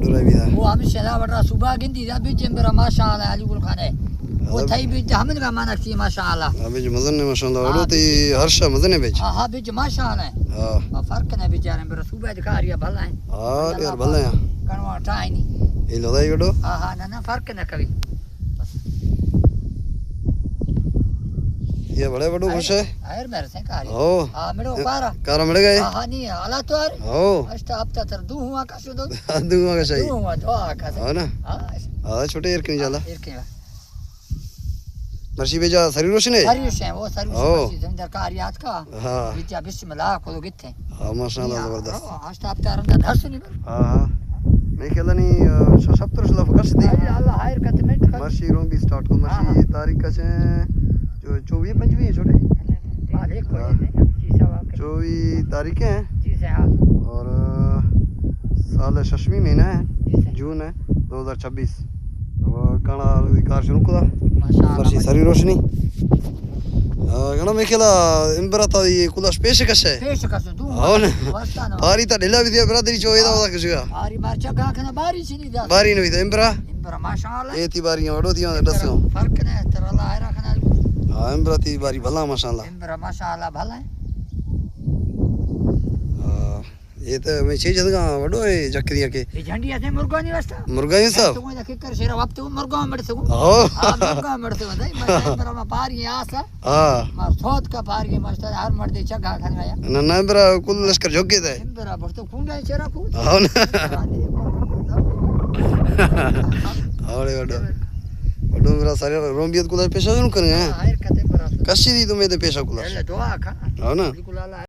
ڈورا بھی دا۔ وہ ہمیشہ دا بڑا صوبہ گندی دا بیج امبرا ماشاءاللہ علی گل خان ہے۔ وہ ہاں۔ تھئی بیج ہمن کا مانا کی ماشاءاللہ۔ ہاں، بیج مزن ہے ماشاءاللہ۔ ہاں، وڈو تی بیج۔ ہر شا مزن ہے بیج۔ ہاں، ہاں، بیج ماشاءاللہ ہے۔ ہاں۔ اور فرق نہ بیچارے امبرا صوبہ دکھا رہی ہے بھلا ہے۔ ہاں، اللہ یار پاک بھلا ہے۔ کنوا ٹائی نہیں۔ یہ لو دا یہ وڈو۔ ہاں، ہاں، نہ، نہ، فرق نہ کبھی۔ یہ بڑے وڈو خوش ہے۔ ہائر میرے سے کاری۔ ہاں۔ ہاں، میرے کارا۔ کارا مڑ گئے۔ ہاں، ہاں، نہیں، اللہ تو آ رہے۔ ہاں۔ اشتا ہفتہ تر دو ہوا کا شدو۔ دو ہوا کا شاہی۔ دو ہوا، دو ہوا کا۔ ہاں نا؟ ہاں۔ ہاں، چھوٹے ایر کنی جالا۔ ایر کنی۔ مرشی بیجا سری روشن ہے؟ سری روشن ہے، وہ سری روشن او۔ مرشی زمیندار کاری آت کا۔ ہاں۔ بیجا بسم اللہ، کھلو گتے۔ ہاں، ماشاءاللہ، زبردست۔ ہاں، ہشت ہفتہ رندا دھر سنی بر۔ ہاں، ہاں۔ میں کہلا نہیں، آ، ش-، شپ تر شلا فکر شدی۔ اللہ، اللہ، ہائر کت منٹ کت۔ مرشی رون بھی سٹارٹ کو، مرشی ہاں۔ تاریخ کچھ ہے، جو چوبیس پنجویس ہے چھوٹے۔ ہاں، دیکھ کوئی ہاں۔ نہیں، چیزا واقعی۔ چوبیس تاریخ ہے۔ جی سر، ہاں۔ اور، آ، سال ششمی مہینہ ہے، جی سر۔ جون ہے، دو ہزار چھبیس۔ تو کانا کار شروع کدا۔ ماشاءاللہ۔ مرشی سری روشنی۔ آ، گنا میں کہلا امبرا تا یہ کلاش پیشکش ہے۔ پیشکش ہے، دو ہاں نا۔ واسطہ نا۔ پاری تا ڈھلا بھی دیا برادری چو، اے دا ہاں۔ ودا کشگا۔ پاری مارچا گا کنا باری چنی دا۔ باری نوی دا امبرا۔ امبرا ماشاءاللہ۔ اے تی باری وڈو دیاں دسوں۔ فرق نہ ہے، تر اللہ ہے رکھنا۔ ہاں، امبرا تی باری بھلا ماشاءاللہ۔ امبرا ماشاءاللہ بھلا ہے۔ ہاں۔ اے تے میں چے جدگا وڈو اے جکریاں کے۔ اے جھنڈی آتے مرگانی واسطہ۔ مرگانی صاحب۔ تو کوئی نہ کر شیرا وقت مرگا مڑ سکو۔ ہاں۔ ہاں، مرگا مڑ سکو، نہیں، میں برا ما پاری آسا۔ ہاں۔ ما سوت کا پاری ماسٹر ہر مڑ دے چگا کھن گیا۔ نہ، نہ، برا کل لشکر جھوک گئے تے۔ برا بس تو کونڈا شیرا کو۔ ہاں نا۔ اوڑے وڈو۔ وڈو برا سارے رومبیت کلا پیشا جن کرے ہیں۔ ہاں، ہر کتے برا۔ کشی دی تمہیں دے پیشا کلا۔ اللہ دعا کھا۔ ہاں نا۔ بالکل اللہ۔